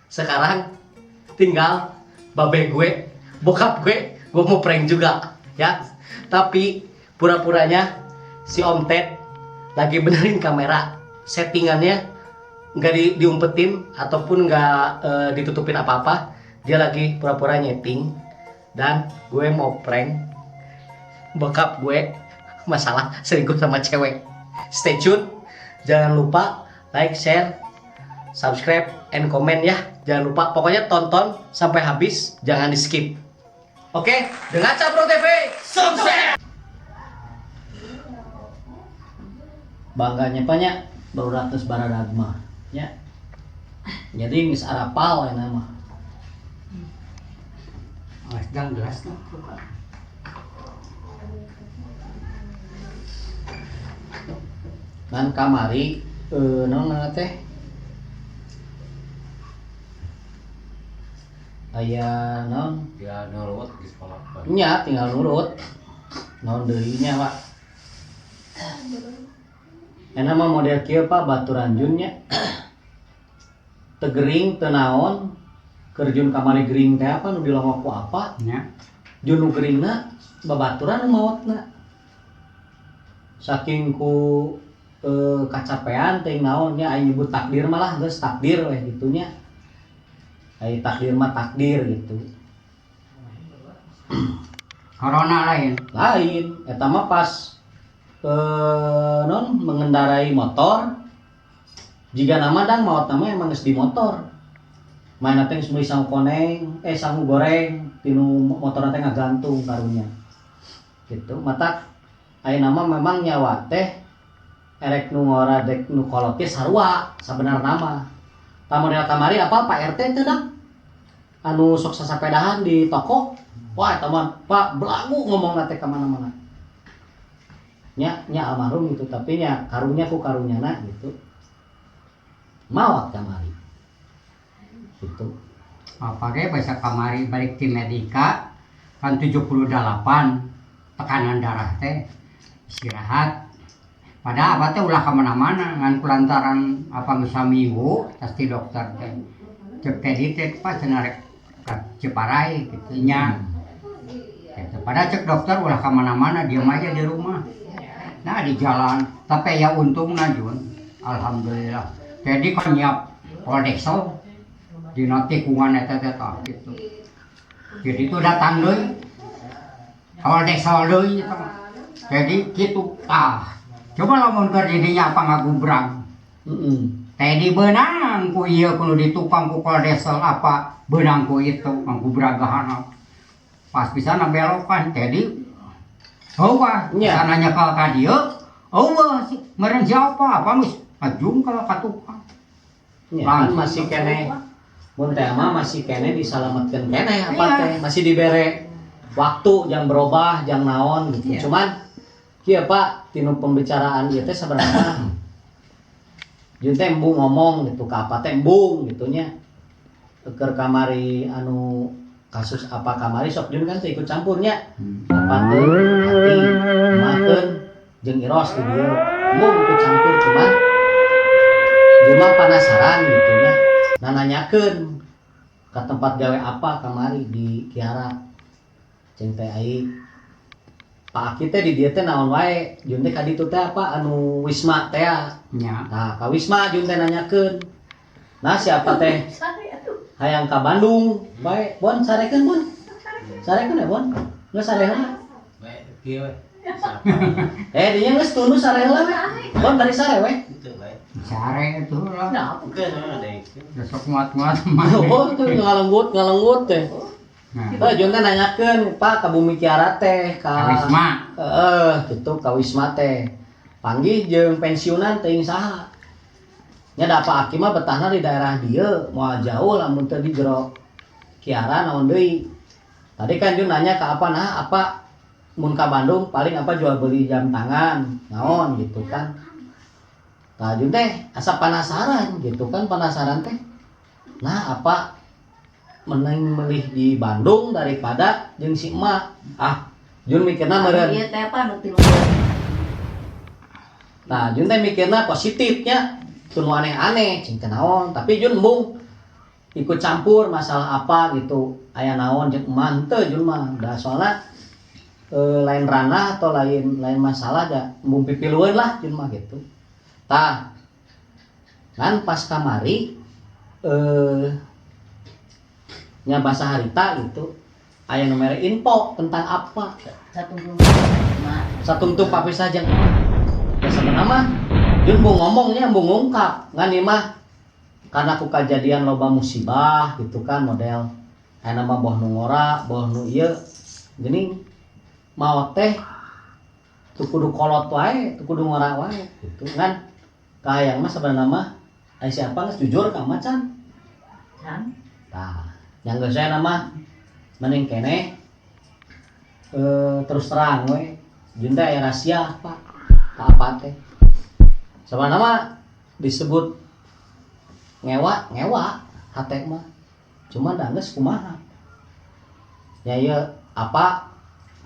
Sekarang tinggal babe gue, bokap gue mau prank juga ya. Tapi pura-puranya si Om Ted lagi benerin kamera, settingannya nggak diumpetin ataupun nggak ditutupin apa-apa. Dia lagi pura-pura nyeting dan gue mau prank bokap gue masalah selingkuh sama cewek. Stay tune, jangan lupa like, share, subscribe, and comment ya. Jangan lupa, pokoknya tonton sampai habis, jangan di skip. Oke, dengan Bro TV, sukses! Bangganya banyak, baru ratus baradagma, ya. Jadi geus arapal ya nama. Awas dang gelas lah. Ngan kamari naon ngaranna teh? Aya naon? Ya nurut di sekolah. Nya tinggal nurut. Naon deui nya, Pak? Enak mah model kieu Pak baturan jun nya. Teu gering teu naon. Keur jun kamari gering teh apa nu dilongok ku apa? Nya. Jun nu geringna babaturan nu maotna. Saking ku kacapean teuing naon nya aing nyebut takdir malah geus takdir weh gitu nya. Ai takdir mah takdir gitu. Corona lain. Lain, eta mah pas non mengendarai motor jika nama dang maot nama emang geus di motor. Main teh geus meuli sangu koneng, sangu goreng tinu motor teh ngagantung karunya. Gitu, matak aya nama memang nyawa teh erek nu ngora dek nu kolot ge sarua sabenarna mah. Tah model kamari apa Pak RT teh dang? Anu sok sasapedahan di toko. Wah eta mah Pak belagu ngomongna teh ka mana-mana. Nya nya almarhum gitu tapi nya karunya ku karunyana gitu. Maot kamari. Gitu. Apa ge basa kamari balik ti Medika kan 78 tekanan darah teh istirahat. Padahal apa teh ulah ka mana-mana ngan kulantaran apa geus saminggu tas ti dokter teh. Cek teh teh pas cenah rek ka Ciparai kitu nya. Gitu. Padahal cek dokter ulah ka mana-mana diem aja di rumah. Nah di jalan tapi ya untungna Jun. Alhamdulillah. Jadi kan nyiap koldesol dina tikungan eta teh tah gitu. Jadi itu datang deui. Koldesol deui eta mah. Jadi kitu tah. Coba lamun keur di dinya apa ngagubrang. Tadi beunang ku ieu kudu ditukang ku koldesol apa beunang ku itu ngagubragahana. Pas pisan belokan tadi eueuh Nya. sananya ka dieu eueuh meureun siapa apa geus ajung kalau ka tukang. Nya, kan Langsung. masih keneh mun teh mah masih keneh disalametkeun keneh apa Iya. teh masih dibere waktu jang berubah jang naon gitu. Iya. Cuman kieu Pak tinu pembicaraan ieu teh sabenerna jeung teh embung ngomong gitu ka apa teh embung gitu nya. Keur kamari anu kasus apa kamari sok jun kan teh ikut campurnya. Apa teh hati makeun jeung iros di dieu. Embung ikut campur cuman jeung mah penasaran gitu nya. Nah nanyakeun ka tempat gawe apa kamari di Kiara. Jeung teh ai Pak Aki teh di dieu teh naon wae, jun teh ka ditu teh apa anu Wisma teh. Nya. Nah, ka Wisma jun teh nanyakeun. Nah, siapa teh hayang ka Bandung bae, Bon sarekeun Bon. Sarekeun ya Bon. Geus sare heula. Bae kieu we. Dinya geus tunduh sare heula we. Bon bari sare we. Itu bae. Sare itu lah. Nah, apa keun ada itu. Besok muat-muat mah. Oh, tuh ngalenggut ngalenggut teh. Nah, Jun teh nanyakeun Pak ka Bumi Kiara teh ka ka Wisma. Heeh, gitu ka Wisma teh. Panggih jeung pensiunan teuing saha. Nya da Pak Aki mah betahna di daerah dieu, moal jauh lamun teu di jero Kiara naon deui. Tadi kan Jun nanya ke apa nah apa mun ka Bandung paling apa jual beli jam tangan naon gitu kan. Tah Jun teh asa penasaran gitu kan penasaran teh. Nah apa mending melih di Bandung daripada jeung si emak. Ah, Jun mikirna meureun. Ieu teh apa nu tilu. Nah, Jun teh mikirna positifnya, teu nu aneh-aneh, cing teh naon, tapi Jun embung. Ikut campur masalah apa gitu, aya naon jeung emak henteu Jun mah. Da soalna lain ranah atau lain lain masalah, da embung pipilueun lah Jun mah gitu. Tah, kan pas kamari nya bahasa harita gitu, aya nu mere info tentang apa. Satu dulu mak. Satungtung papisah jeung emak. Ya sebenarnya mah Jun mau ngomongnya mau ngungkap ngan ieu mah karena ku kejadian loba musibah gitu kan, model aya mah boh nu ngora boh nu ieu geuning maot teh tuh kudu kolot wae, tuh kudu ngora wae gitu kan. Kahayang mah sebenarnya mah aya siapa geus jujur ka macan. Can. Tah, yang geus saya nama mending keneh terus terang we. Jun teh aya rahasia, Pak. Ka apa teh? Sebenarnya mah disebut ngewa, ngewa hate mah. Cuma da geus kumaha. Ya ieu apa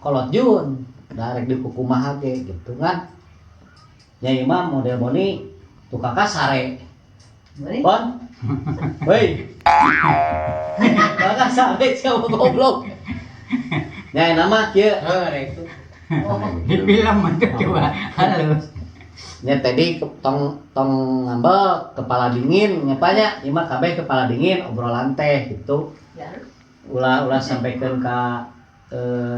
kolot Jun darek dikukumaha ge gitu kan. Ya ieu mah model Boni tuh kakak sare. Boleh. Bon. Woi. Kakak sare siapa goblok. Ya nama kieu. Heuh, rek itu. Oh, Di film itu coba halus. Nya tadi tong tong ngambek, kepala dingin nyapanya, ieu mah kabeh kepala dingin obrolan teh gitu. Ya. Ulah ulah sampaikan ka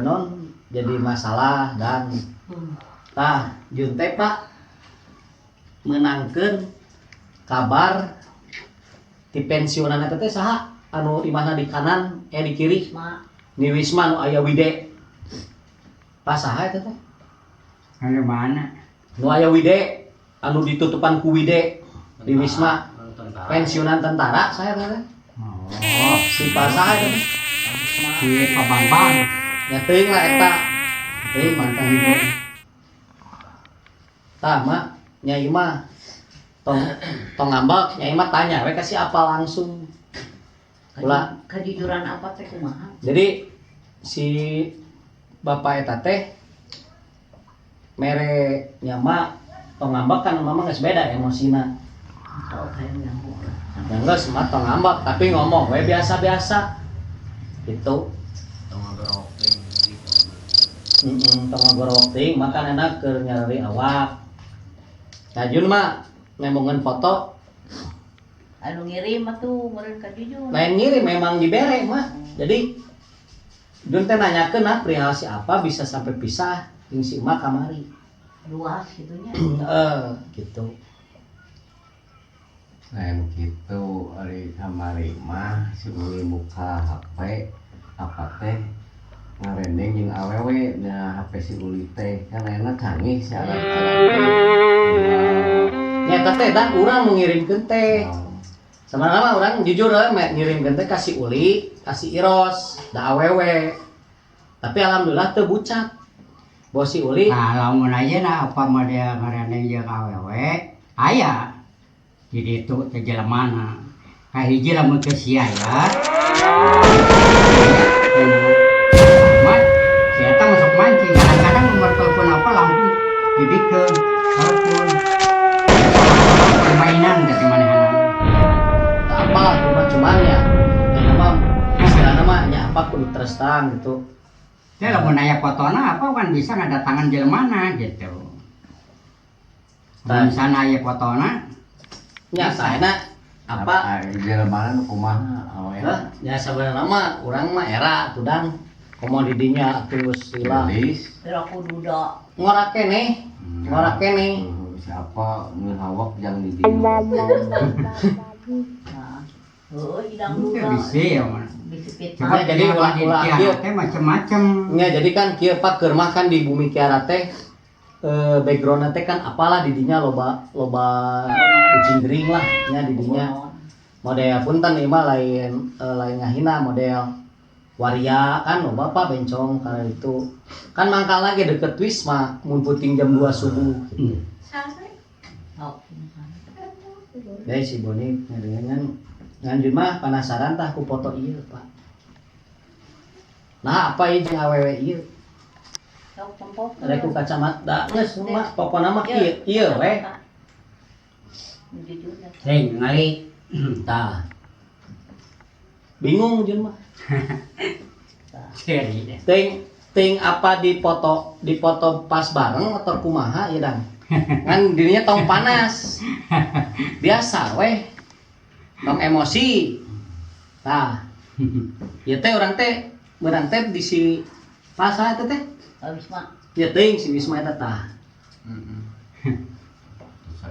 non jadi masalah dan tah Jun teh, Pak, menangkeun kabar ti pensiunan eta teh saha anu imahna di kanan di kiri? Mak. Ni Wisma nu aya Wide. Pas saha eta teh? Anu mana? Nu aya Wide, anu ditutupan ku Wide di Wisma. Tentara. Pensiunan tentara saya teh. Oh, Si pas saha eta teh? Si Pak Bambang. Ya teuing lah eta. Teuing mantan ibu. Tah mak, nyai mah tong tong ngambek, nyai mah tanya we kasih apa langsung. Ulah. Kejujuran apa teh kumaha? Jadi si bapak eta teh mere nyama tong ngambek kan, mama geus beda emosina. Oh, kayak nyambung. Ya geus mah tong ngambek tapi ngomong we biasa-biasa. Gitu. Tong ngagorowok teuing gitu. Heeh, tong ngagorowok teuing makan enak keur nyareri awak. Nah, Jun mah nembongan foto. Anu ngirim atuh meureun ka Jujun. Lain ngirim, memang dibere mah. Jadi Jun teh nanyakeun nah perihal si apa bisa sampai pisah jeung si emak kamari. Luas gitunya. Heeh, gitu. Lain gitu, ari kamari mah si Uli buka HP apa teh ngarendeng jeung awewe na HP si Uli teh kan enak canggih si alat-alat teh. Nyata teh dan urang nu ngirimkeun teh. Oh. Sebenarnya mah urang jujur we ngirimkeun teh ka si Uli, ka si Iros, da awewe. Tapi alhamdulillah teu bucat. Bos si Uli. Nah, lamun ayeuna apa mah dia ngarendeng jeung awewe, aya. Di ditu teh jelemana. Kahiji lamun teu sia ya. Ahmad, si eta masuk mancing. Kadang-kadang nomor telepon apa langsung dibikeun telepon. Permainan teh manehna. Tak apa, cuma cuman ya yang nama istilahnya mah nya apa kudu terus terang gitu. Teh lamun aya fotona apa kan bisa ngadatangan jelemana gitu. Tah. Lamun misalnya aya fotona. Nya saena apa? Jelema nu kumaha awewe? Hah? Ya sebenarnya mah urang mah era tudang komo di dinya atuh sila. Gelis. Pero aku duda. Ngora keneh, ngora keneh. Siapa ngehawak jang di dieu. Nah. Heuh, hidang itu duda. bisa ya mah. Bisi fitnah. Coba Ya, jadi ulah-ulah di kieu. teh macem-macem. Nya jadi kan kieu Pak, keur mah kan di bumi Kiara teh background teh kan apalah di dinya loba loba kucing gering lah nya di dinya. Model punten ieu mah lain lain ngahina, model waria kan loba Pak bencong karena itu kan mangkal lagi deket Wisma mun puting jam 2 subuh gitu. Oh. Jadi si Boni ngedengeun nganjun mah penasaran tah ku foto ieu Pak. Nah apa ieu jeung awewe ieu? Sok tempok. Ada ku kacamata geus mah pokona mah kieu ieu we. Jujur. Sing ngali. Tah. Bingung Jun mah. Seri. Ting ting apa dipoto dipoto pas bareng atau kumaha ya dang. Kan dirinya tong panas. Biasa weh. Tong emosi. Tah, ieu teh urang teh meunang teh di si pasar teh teh. Oh, Wisma. Ya teuing si Wisma eta tah.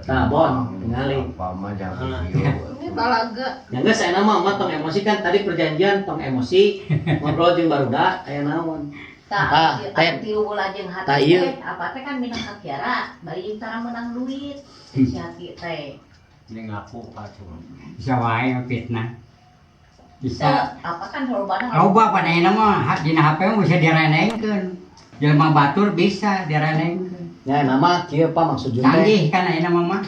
Tah, Bon, tingali. Apa mah jangan kieu. Ini balaga. Ya geus aya mah mah tong emosi kan tadi perjanjian tong emosi ngobrol jeung barudak aya naon. Tah, Tah, anu tilu bulan jeung hati Tah, ieu. Teh, apa teh kan minang ka Kiara, bari jeung tara meunang duit. Si hati teh. Ini ngaku Pak cuma. Bisa wae fitnah. Bisa. Teu, apa kan lobana Loba pada ayeuna mah dina HP mah bisa direnengkeun. Jelema batur bisa direnengkeun. Ya nama kieu Pak maksud Jun teh. Canggih kan ayeuna mah mah.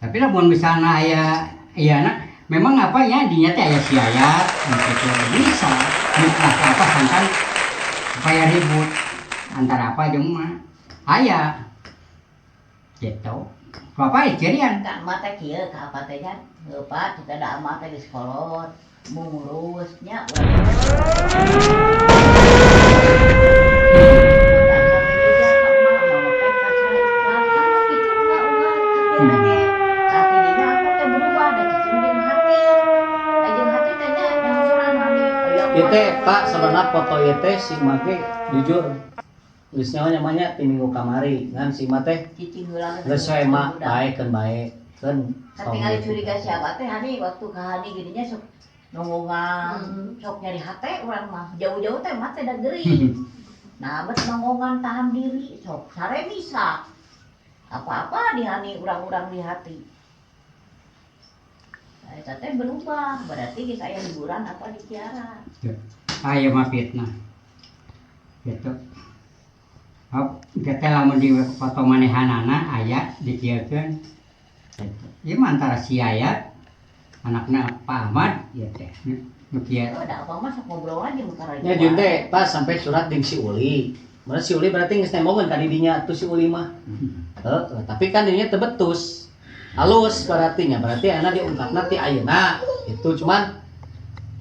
Tapi lamun misalnya aya aya na memang apa ya dinya teh aya siayat gitu bisa fitnah apa sangkan supaya ribut antara apa jeung mah aya gitu. Bapak cirian Ka emak teh kieu ka apa teh nya? Heuh Pak, kita da emak teh geus kolot, mau ngurus nya urang. Ieu teh Pak sebenarnya foto ieu teh si make jujur geus nyaho nya ti minggu kamari ngan si mah teh geus we mah baekeun baekeun. Katingali curiga siapa teh Hani waktu ka Hani gininya sok nonggongan sok nyari hate urang mah jauh-jauh teh mah teh da gering. Nah, bet nonggongan tahan diri sok sare bisa. Apa-apa di Hani urang-urang di hati. Nah, eta teh berubah, berarti geus aya hiburan apa di Kiara. Aya mah fitnah gitu. Hop, kita lamun di foto manehanana aya dikieukeun gitu. Ieu mah antara si Ayat anakna Pak Ahmad ieu teh nu kieu. Oh, da apa mah sok ngobrol aja nu karaja. Nya Jun teh pas sampai surat jeung si Uli. Mana si Uli berarti geus nembongeun ka didinya tuh si Uli mah. Heeh, tapi kan dinya teu betus. Halus berarti nya, berarti ayeuna diungkapna ti ayeuna. Itu cuman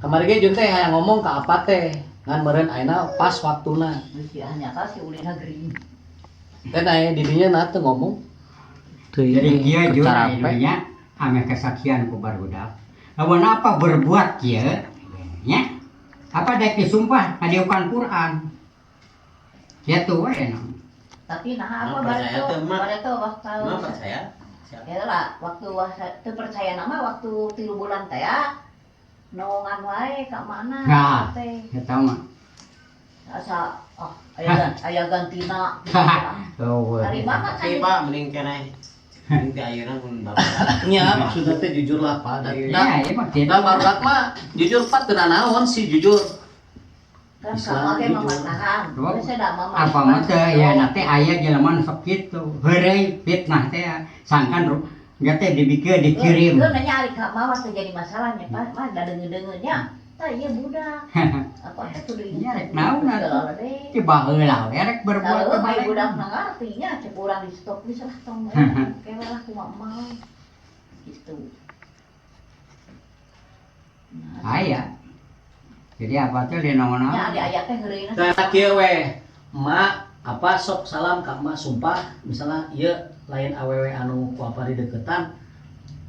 kamari ge Jun teh hayang ngomong ka apa teh ngan meureun ayeuna pas waktuna. Geus si hanya ka si Ulina gering. Teh aya didinya na teu ngomong. Teu Jadi kieu Jun kecarape. ayeuna nya ame kesaksian ku barudak. Lamun apa berbuat kieu nya apa dek disumpah ngadiukan Quran. Kitu we na. Tapi nah apa Nah, percaya bareto teh, Mak. bareto waktu Mak percaya? Siapa? Ya lah, waktu teu percaya nama waktu 3 bulan teh ya nongan wae ka mana Nah. teh. Eta mah. Asa oh aya gantina. Oh, Dari mana kan? Tapi Pak mending keneh. Mending ti ayeuna mun bapak. Nya maksudna teh jujur lah Pak. Dan Ya, ieu mah kitu. dan barudak mah jujur Pak teu nanaon sih jujur. Kan Islam sama ge jujur. mamatahan. Coba. Geus da mama. Apa mah teh ya na teh aya jelema nu sok kitu. Heureuy fitnah teh sangkan geus teh dibikeun dikirim. Heuh nanya ari ka mama teh jadi masalahnya Pak, mah da deungeun-deungeunnya. Tah ieu budak. Apa teh kudu Nya rek naon atuh. Segala deui. Ti baheula we rek berbuat Kalau kebalik. budak mah ngartinya cek urang di stop geus lah tong. Kewe lah kumaha emak we. Gitu. Nah, Aya. Jadi apa tuh di naon-naon? nya adi aya teh heureuyna. Nah, kieu we. Emak apa sok salam ka emak sumpah misalnya ieu lain awewe anu ku apa di deketan.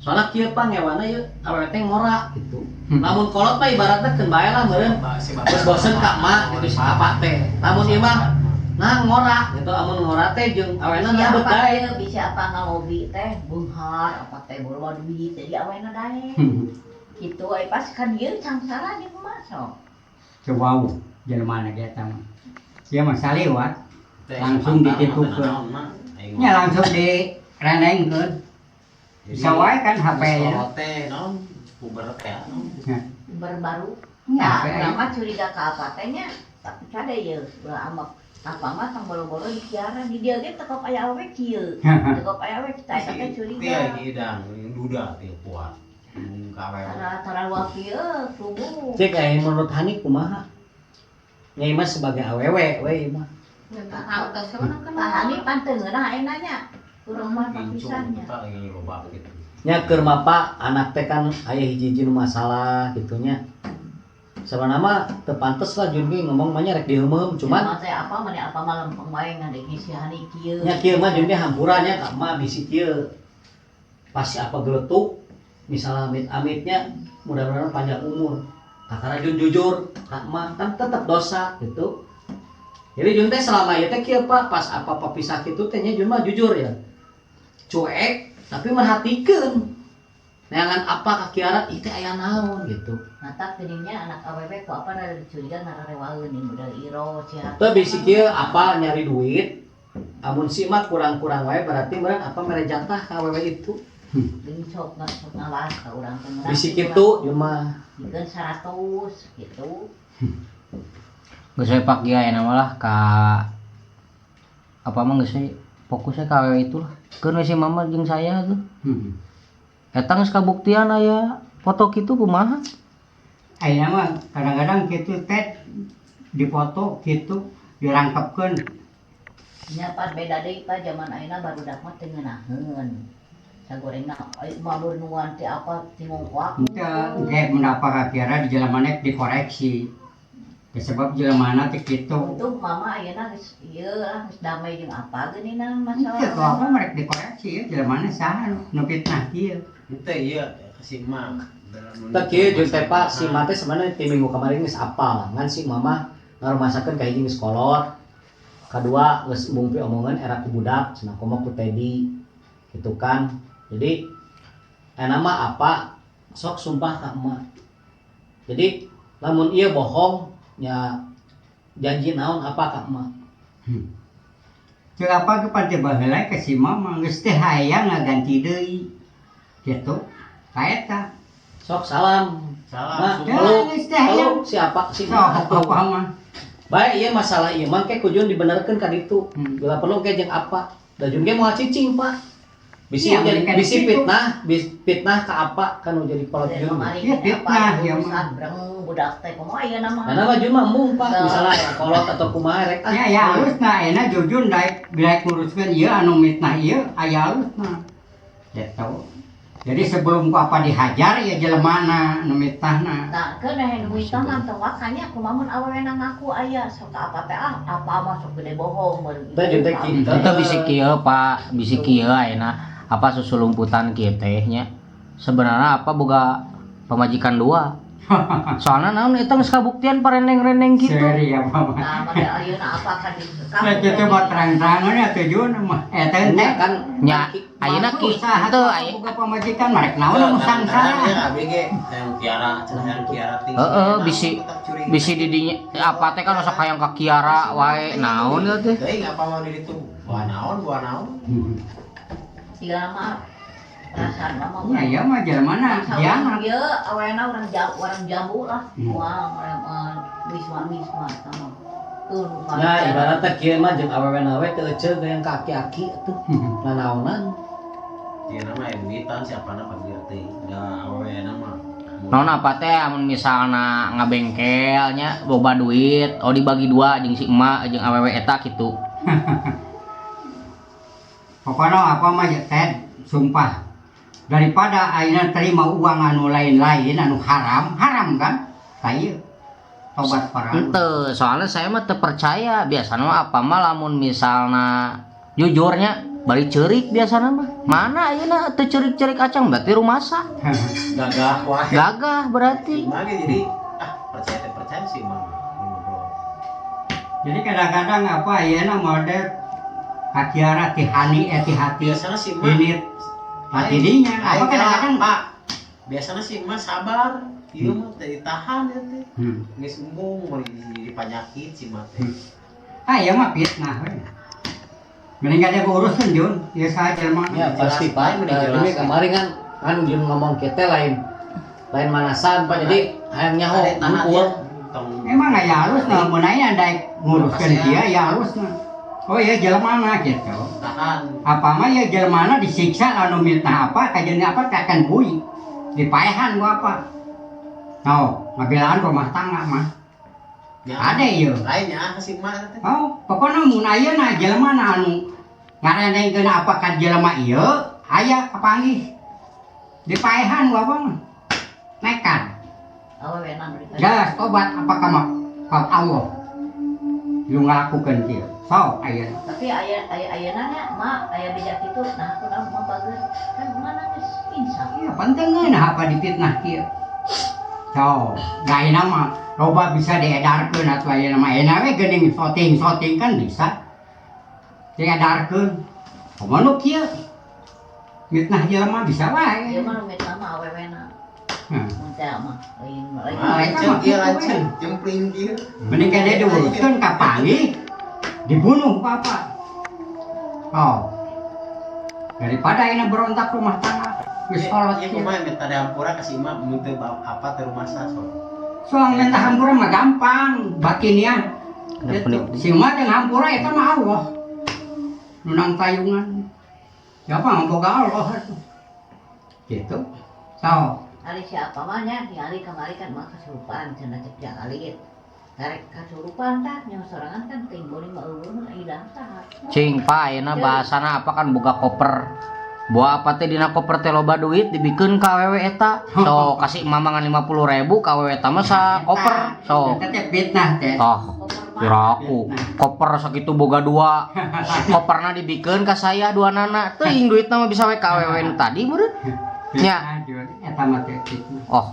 Soalnya kieu Pak ngewana ieu awewe teh ngora gitu. Lamun kolot mah ibaratna keun bae lah meureun. Si bapak. Geus bosen ka emak gitu si bapak teh. Lamun ieu mah nah ngora gitu amun ngora teh jeung awena Bisa nabet apa daek. teh, bisa apa ngalobi teh beunghar apa teh bawa duit jadi awena daek. Gitu ai pas kan ieu cangsara jeung emak sok. Coba jelema na ge eta mah. Ieu mah saliwat Teh, Langsung si bapak dititukeun. mah teu nanaon, Mak. Aing nya langsung direnengkeun. Jadi, Bisa wae kan HP nya. Kolot teh naon puber teh naon. Berbaru. Nya Nah, HP urang aya. mah curiga ka apa teh nya, tapi cade ieu ulah amak apa mah tong boro-boro di Kiara di dieu ge tekop aya awewe kieu. Tekop aya awewe kita eta teh curiga. Teh idang duda teh kuat. Mung ka awewe. Tara tara kieu kubu. Cek aya menurut Hani kumaha? Nya ieu mah sebagai awewe we ieu mah. Nggak tahu teh sebenarnya kan. Pak Hani pan teu ngeunah ayeuna nya. Kurang mah Gincu pisan nya. eta lagi loba gitu. Nya keur mapa anak teh kan aya hiji-hiji nu masalah gitu nya. Sebenarnya mah teu pantes lah Jun ge ngomong mah nya rek diheumeum, cuman Cuman teh apa mani apa malam wae ngadenge si Hani kieu. Nya kieu mah Jun ge hampura nya ka emak bisi kieu. Pasti apa geletuk misalnya amit-amitnya mudah-mudahan panjang umur. Kakara Jun jujur ka emak kan tetep dosa gitu. Jadi Jun teh selama ieu teh kieu Pak, pas apa papi sakit teh nya Jun mah jujur ya. Cuek tapi merhatikeun. Neangan apa ka Kiara ieu teh aya naon gitu. Matak geuning-nya anak awewe ku apa rada dicuriga ngararewaeun nih model iro si Teu bisi kieu apa nyari duit amun si mah kurang-kurang wae berarti meureun apa mere jatah ka awewe itu. Geuning sok sok ngawas ka urang teh meunang. Bisi kitu Jun mah. Dikeun 100 gitu. Geus we Pak Gia aya mah lah ka apa mah geus we fokusnya ka awewe itu lah. Keun we si mama jeung saya tuh. Eta geus kabuktian aya foto kitu kumaha? Ayeuna mah kadang-kadang kitu teh dipoto kitu dirangkepkeun. Nya pan beda deui Pak zaman ayeuna barudak mah teu ngeunaheun. Sagorengna ai mah nuan teh apa tingongkoak. Teu engke mun apa ka Kiara di jelema dikoreksi. Sebab jelema teh kitu. Untung mama ayeuna geus ieu lah geus damai jeung apa geuningan masalah. Teu apa merek dikoreksi ya jelema saha nu fitnah kieu. Henteu ieu si emak. Teu kieu Jun teh Pak, si mah teh sebenarnya ti minggu kemarin geus apal ngan si mama ngarumasakeun ka hiji geus kolot. Kadua geus embung piomongeun era ku budak cenah komo ku Teddy gitu kan. Jadi aya mah apa sok sumpah ka emak. Jadi lamun ieu bohong nya janji naon apa ka emak. Ceuk apa ge pan teh baheula ke si mama geus teh hayang ngaganti deui. Kitu. Ka eta. Sok salam. Salam. Mah, peluk, geus teh hayang. peluk siapa si Sok apa mah. Baik ieu masalah ieu mah ke ku Jun dibenerkeun ka ditu. Bila perlu ke jeung apa? Da Jun ge moal cicing, Pak. Bisi Iya, jadi mereka bisi di situ. fitnah, bisi fitnah ka apa kan nu jadi kolot Jun. Iya, fitnah, ya mah. Breng budak teh kumaha ayeuna mah. Karena mah Jun mah embung, Pak. Misalnya ya kolot atau kumaha rek ah. Ya ya halusna ayeuna jujun daek daek nguruskeun ieu anu mitnah ieu aya halusna. Gitu. Jadi sebelum ku apa dihajar ya jelemana nu mitnahna. Nah, keun eh nu mitnah mah teu wakanya kumaha mun awewena ngaku aya sok apa teh ah apa mah sok gede bohong meureun. Teh Jun teh kitu. Teu bisi kieu Pak, bisi kieu ayeuna apa susulumputan kieu teh nya. Sebenarnya apa boga pamajikan dua. Soalnya naon eta geus kabuktian parendeng-rendeng kitu. Seri apa mah. Nah, model ayeuna apa kan di Nah, kitu mah terang-terangan ya tujuan mah eta Nya teh. kan Nya ayeuna ki Usaha teu aya boga pamajikan marek naon anu sangsara. Abi ge hayang Kiara, cenah hayang Kiara tinggi. Heeh, bisi di dinya apa teh kan sok hayang ka Kiara wae naon ieu teh. Teuing apa mau di ditu? Buah naon, buah naon. Siga mah perasaan mama Ya ya mah jelemana jangan jangan. ieu awena urang jambu urang jambu lah. Wah, urang wisma-wisma sama. Tuh nu Nah, ibaratnya kieu mah jeung awewe-awewe teu eceuk yang ka aki-aki atuh. Nanaonan. Dia nama aya duitan siapana pagir teh. Da awewena mah. Naon apa teh amun misalna ngabengkel nya loba duit, oh dibagi dua jeung si emak jeung awewe eta kitu. Pokoknya apa mah ya Ted, sumpah. Daripada ayeuna terima uang anu lain-lain anu haram, haram kan? Ka ieu. Tobat para. Henteu, soalnya saya mah teu percaya biasana mah apa mah lamun misalna jujurnya bari ceurik biasana mah. Mana ayeuna teu ceurik-ceurik acang berarti rumasa. Gagah wae. Gagah berarti. Mah ge jadi ah percaya teh percaya sih mah. Ngobrol. Jadi kadang-kadang apa ayeuna model kakiara ti hani eh ti hati Biasana si emak ini hati dinya apa kadang-kadang Pak. Biasana si emak sabar. Ieu mah teh ditahan ya teh. Geus embung mau di panyakit si emak teh. Ah iya mah fitnah we. Mending gak ada urusan Jun, ya saja mah. Ya pasti Pak. Mending Nah, jelas. ini kemarin kan kan Jun ngomong kita lain lain manasan Pak. Jadi hayang nyaho Ada tahan ngumpul. ya. Tong Emang aya halus nah, mun aya daek nguruskeun dia ya halus nah. Oh iya jelema gitu. tahan. Apa mah ya jelema disiksa anu mitnah apa kajian apa akan bui. Dipaehan gua apa. No, ngabelaan rumah tangga mah. Ya, Ada ieu. Lainnya si emak teh. Oh, pokoknya mun ayeuna jelema anu ngarendengkeun apa ka jelema ieu aya kapanggih. Dipaehan gua apa mah. Nekat. Awewe nu di Gas tobat apa kamu ka Allah. Lu ngalakukeun kieu. Sok ayeuna. Tapi aya aya ayeuna nya mak aya bijak kitu, nah aku mah mah bager. Kan mana geus insaf. Iya, penting nah apa difitnah kieu. So, gaena mah loba bisa diedarkeun atuh ayeuna mah ayeuna we geuning syuting-syuting kan bisa. Diedarkeun. Komo nu kieu. Fitnah jelema bisa wae. Ieu mah nu mitnah mah awewena. Mun teh mah lain lain. Ah, eta Lanceuk mah ieu kitu lanceuk, we. jempling kieu. Mending kene diuruskeun ka panggih dibunuh ku apa. Oh. Daripada ayeuna berontak rumah tangga geus kolot Ieu kieu. kumaha minta dihampura ka si emak mun teu apa teu rumasa sok. Soal minta hampura mah gampang, batinnya. Kenapa Gitu. Si mah dengan hampura eta mah Allah. Nunang tayungan. Siapa boga Allah atuh. Gitu. So, Ari siapa mah nya ningali kamari kan mah kasurupan cenah cek jalit. Karek kasurupan tah nya sorangan kan teuing beuling mah eueuh mah hilang tah. Cing, Pak, ayeuna bahasana apa kan boga koper. Bawa apa teh dina koper teh loba duit dibikeun ka awewe eta. So, kasih mama ngan 50.000 ka awewe eta mah sa koper. So, Eta teh fitnah teh. toh piraku koper sakitu boga dua. Koperna dibikeun ka saya dua nana. Teuing duitna mah bisa we ka awewe nu tadi meureun. Nya. Fitnah, eta mah teh fitnah. Oh,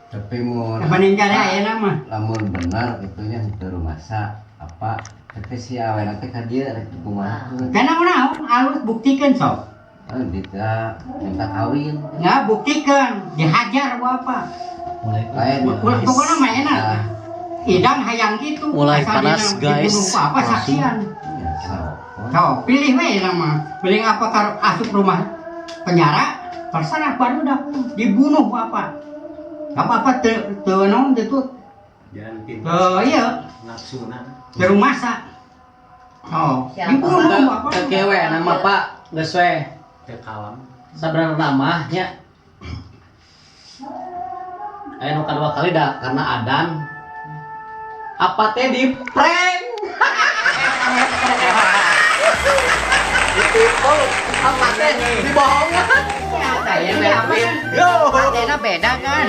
Tapi mun Mending kade ayeuna mah. lamun benar gitunya teu rumasa apa tapi si awena teh ka dieu rek kumaha. Karena naon alus buktikeun sok. Oh, minta minta kawin. Nggak buktikan, dihajar ku apa. Mulai Lain. Ulah pokoknya mah enak. Ah, Idang hayang gitu. Mulai Asal panas, dina guys. dibunuh ku apa saksian. ya, sok. So, pilih we nama. Pilih apa kar asup rumah penjara, terserah baru dah dibunuh ku apa. Apa-apa teu teu naon teu Jangan pintas. teu iya, Nafsuna. teu rumasa. Oh, Siapa? dibunuh ku apa. Ke kewe nama Pak geus we. Teu kalam. Sabenerna mah nya. Aya nu kadua kali dah karena adan. Apa teh di prank? Ditipu. Apa teh dibohongan? Ini apa kan? Yo. Antena beda kan?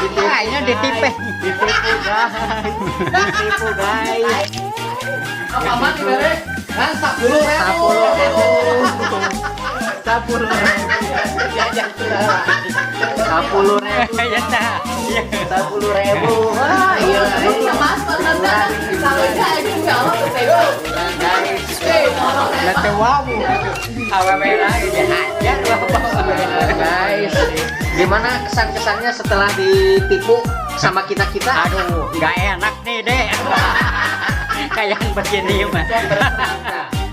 Kayaknya ditipe. ditipu guys. Ditipu guys. Apa mah dibere? Kan 10.000. 10.000. 10.000. Ya tah. 10.000. Wah, iya. Kalau jadi Allah tuh Guys. Lah teu wau. Awewe lagi dihajar Guys, gimana kesan-kesannya setelah ditipu sama kita-kita? Aduh, nggak enak nih, Dek. Kayak yang begini mah.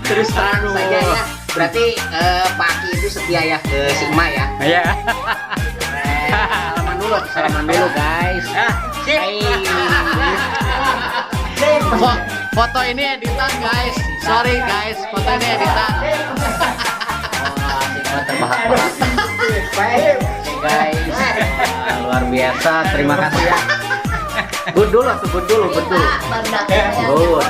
Terus terang saja ya. Berarti Pak Aki itu setia ya ke si Emak ya. Iya. Salaman dulu guys. Ah, sip. Hai. Foto ini editan guys. Sorry guys, foto ini editan. Wah, si Emak terbahak-bahak. Oke, guys. Wah, luar biasa. Terima kasih ya. Good dulu, tuh, good dulu, good dulu. Iya, Good.